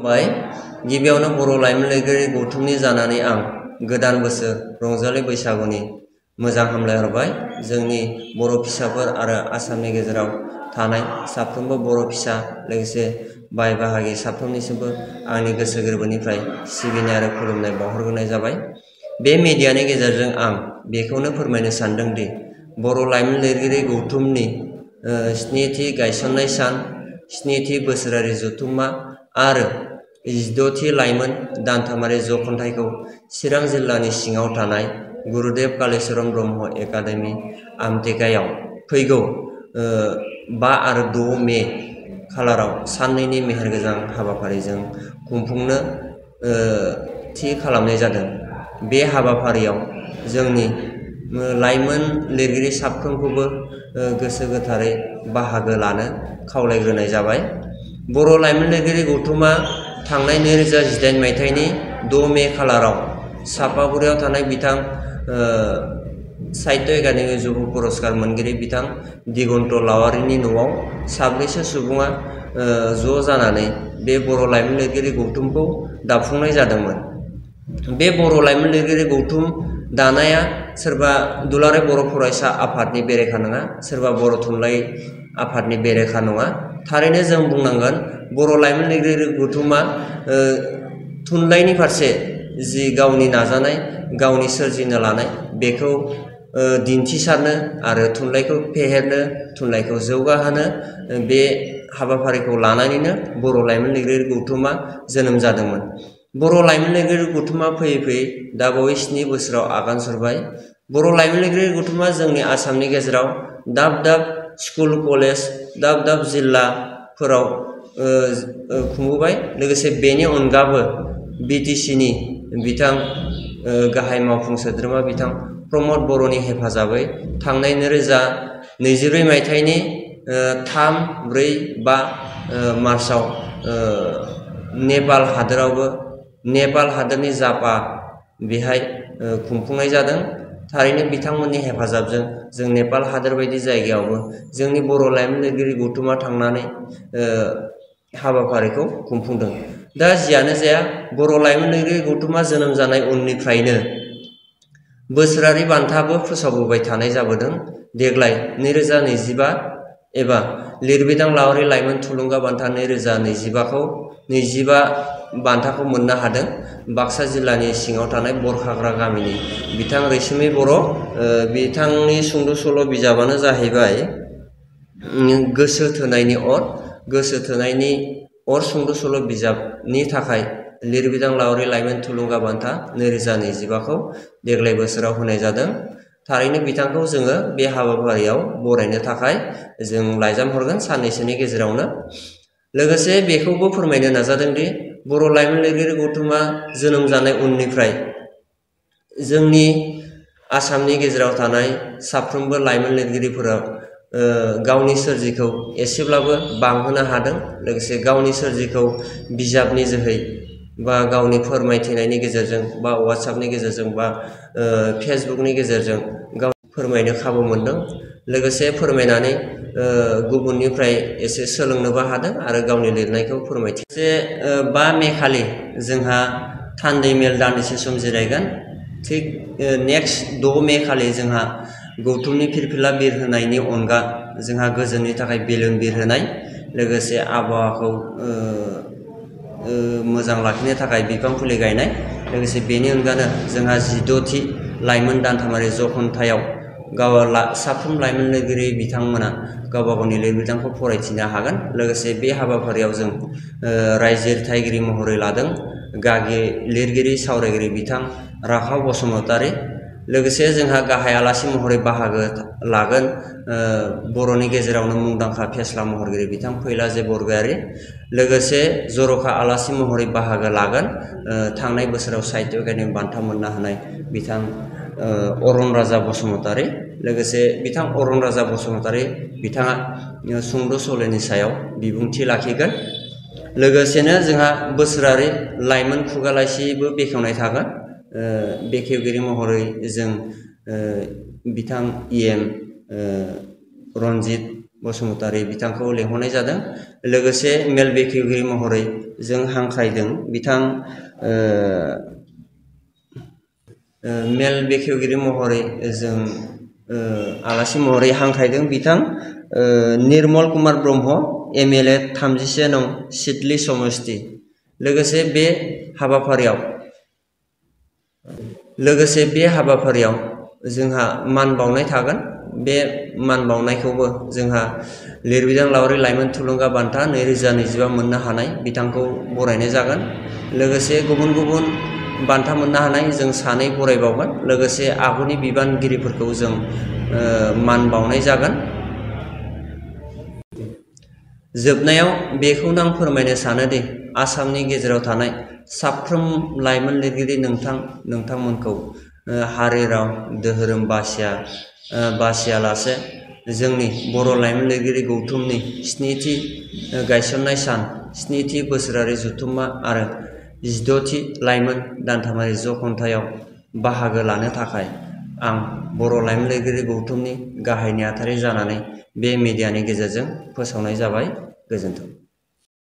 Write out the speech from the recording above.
बाय गिबियावनो बर' लाइमोन लिरगिरि गौथुमनि जानानै आं गोदान बोसोर रंजालि बैसागुनि मोजां हामलाय हरबाय। जोंनि बर' फिसाफोर आरो आसामनि गेजेराव थानाय साफ्रोमबो बर' फिसा लोगोसे बाय बाहागि साफ्रोमनिसिमबो आंनि गोसो गोरबोनिफ्राय सिबिनाय आरो खुलुमनाय बावहरग्रोनाय जाबाय। बे मिडियानि गेजेरजों आं बेखौनो फोरमायनो सानदों दि बर' लाइमोन लिरगिरि गौथुमनि स्निथि गायसननाय सान, स्निथि बोसोरारि जथुम्मा आरो 16थि लाइमोन दानथामारि जखन्थाइखौ चिरां जिल्लानि सिङाव थानाय गुरुदेव कालिचरण ब्रह्म एकाडेमि आमटेकायाव फैगौ 5 आरो 6 मे खालाराव साननैनि मेहेरगोनां हाबाफारिजों खुंफुंनो थि खालामनाय जादों। बे हाबाफारियाव जोंनि लाइमोन लिरगिरि साफ्रोमखौबो गोसो गोथारै बाहागो लानो खावलायग्रोनाय जाबाय। बर' लाइमोन लिरगिरि गौथुमा थांनाय 2018 मायथाइनि 6 मे खालाराव सापागुरियाव थानाय बिथां साहित्य एकाडेमि जुब पुरस्कार मोनगिरि बिथां दिगन्त लावारिनि न'आव साब्रैसो सुबुङा ज' जानानै बे बर' लाइमोन लिरगिरि गौथुमखौ दाफुंनाय जादोंमोन। बे बर' लाइमोन लिरगिरि गौथुम दानाया सोरबा दुलाराय बर' फरायसा आफादनि बेरेखा नङा, सोरबा बर' थुनलाइ आफादनि बेरेखा नङा। थारैनो जों बुंनांगोन बर' लाइमोन लिरगिरि गौथुमा थुनलाइनि फारसे जि गावनि नाजानाय, गावनि सोरजिनो लानाय बेखौ दिन्थिसारनो आरो थुनलाइखौ फेहेरनो, थुनलाइखौ जौगाहोनो बे हाबाफारिखौ लानानैनो बर' लाइमोन लिरगिरि गौथुमा जोनोम जादोंमोन। बर' लाइमोन लिरगिरि गौथुमा फैयै फैयै दा बावै 7 बोसोराव आगान सुरबाय। बर' लाइमोन लिरगिरि गौथुमा जोंनि आसामनि गेजेराव दाब दाब स्कुल कलेज, दाब दाब जिल्लाफोराव खुंबोबाय। लोगोसे बेनि अनगाबो BTCनि बिथां गाहाय मावफुं सोद्रोमा बिथां प्रमद बर'नि हेफाजाबै थांनाय 2024 मायथाइनि 3, 4, 5 मार्चआव नेपाल हादोरावबो नेपाल हादोरनि जापा बेहाय खुंफुंनाय जादों। थारैनो बिथांमोननि हेफाजाबजों जों नेपाल हादोर बायदि जायगायावबो जोंनि बर' लाइमोन लिरगिरि गौथुमा थांनानै हाबाफारिखौ खुंफुंदों। दा जियानो जाया बर' लाइमोन लिरगिरि गौथुमा जोनोम जानाय उननिफ्रायनो बोसोरारि बान्थाबो फोसावबोबाय थानाय जाबोदों। देग्लाय 2025 एबा लिरबिदां लावारि लाइमोन थुलुंगा बान्था 2025 बान्थाखौ मोननो हादों। बाक्सा जिल्लानि सिङाव थानाय बरखाग्रा गामिनि बिथां रैसुमै बर', बिथांनि सुंद' सल' बिजाबानो जाहैबाय गोसो थोनायनि अर। गोसो थोनायनि अर सुंद' सल' बिजाबनि थाखाय लिरबिदां लावारि लाइमोन थुलुंगा बान्था 2025खौ देग्लाय बोसोराव होनाय जादों। थारैनो बिथांखौ जोङो बे हाबाफारियाव बरायनो थाखाय जों लाइजाम हरगोन साननैसोनि गेजेरावनो। लोगोसे बेखौबो फोरमायनो नाजादों दि बर' लाइमोन लिरगिरि गौथुमा जोनोम जानाय उननिफ्राय जोंनि आसामनि गेजेराव थानाय साफ्रोमबो लाइमोन लिरगिरिफोरा गावनि सोरजिखौ एसेब्लाबो बांहोनो हादों। लोगोसे गावनि सोरजिखौ बिजाबनि जोहै बा गावनि फोरमायथिनायनि गेजेरजों बा वाट्सएपनि गेजेरजों बा फेसबुकनि गेजेरजों गाव फोरमायनो खाबु मोनदों। लोगोसे फोरमायनानै गुबुननिफ्राय एसे सोलोंनोबो हादों आरो गावनि लिरनायखौ फोरमायथि। 5 मे खालि जोंहा थान्दै मेल दान्दिसे सम जिरायगोन। थिग नेक्स्ट 6 मे खालि जोंहा गौथुमनि फिरफिला बिरहोनायनि अनगा जोंहा गोजोननि थाखाय बेलुन बिरहोनाय, लोगोसे आबहावाखौ मोजां लाखिनो थाखाय बिफां फुलि गायनाय, लोगोसे बेनि अनगानो जोंहा 16थि लाइमोन दानथामारि जखन्थायाव साफ्रोम लाइमोन लिरगिरि बिथांमोना गावबा गावनि लिरबिदांखौ फरायथिनो हागोन। लोगोसे बे हाबाफारियाव जों रायजिरथायगिरि महरै लादों गागि लिरगिरि सावरायगिरि बिथां राखाव बसुमतारी। लोगोसे जोंहा गाहाय आलासि महरै बाहागो लागोन बर'नि गेजेरावनो मुंदांखा फेस्ला महरगिरि बिथां फैलाजे बरगयारी। लोगोसे जर'खा आलासि महरै बाहागो लागोन थांनाय बोसोराव साहित्य एकाडेमि बान्था मोननो हानाय बिथां अरन राजा बसुमतारी। लोगोसे बिथां अरन राजा बसुमतारी बिथाङा सुंद' सल'नि सायाव बिबुंथि लाखिगोन। लोगोसेनो जोंहा बोसोरारि लाइमोन खुगा लाइसिबो बेखेवनाय थागोन। बेखेवगिरि महरै जों बिथां EM रन्जित बसुमतारी बिथांखौ लेंहरनाय जादों। लोगोसे मेल बेखेवगिरि महरै जों हांख्रायदों बिथां मेल बेखेवगिरि महरै जों आलासि महरै हांख्रायदों बिथां निर्मल कुमार ब्रह्म MLA 31 नं सिडली समस्ति। लोगोसे बे हाबाफारियाव जोंहा मान बावनाय थागोन। बे मान बावनायखौबो जोंहा लिरबिदां लावरि लाइमोन थुलुंगा बान्था 2025 मोननो हानाय बिथांखौ बरायनाय जागोन। लोगोसे गुबुन गुबुन बान्था मोननो हानाय जों सानै बरायबावगोन। लोगोसे आगुनि बिबानगिरिफोरखौ जों मान बावनाय जागोन। जोबनायाव बेखौनो आं फोरमायनो सानोदि आसामनि गेजेराव थानाय साफ्रोम लाइमोन लिरगिरि नोंथांमोनखौ हारि राव धोरोम बासियालासे जोंनि बर' लाइमोन लिरगिरि गौथुमनि 7थि गायसननाय सान, 7थि बोसोरारि जथुम्मा आरो 16थि लाइमोन दानथामारि जखंथायाव बाहागो लानो थाखाय आं बर' लाइमोन लिरगिरि गौथुमनि गाहाय नेहाथारि जानानै बे मिडियानि गेजेरजों फोसावनाय जाबाय। गोजोन्थों।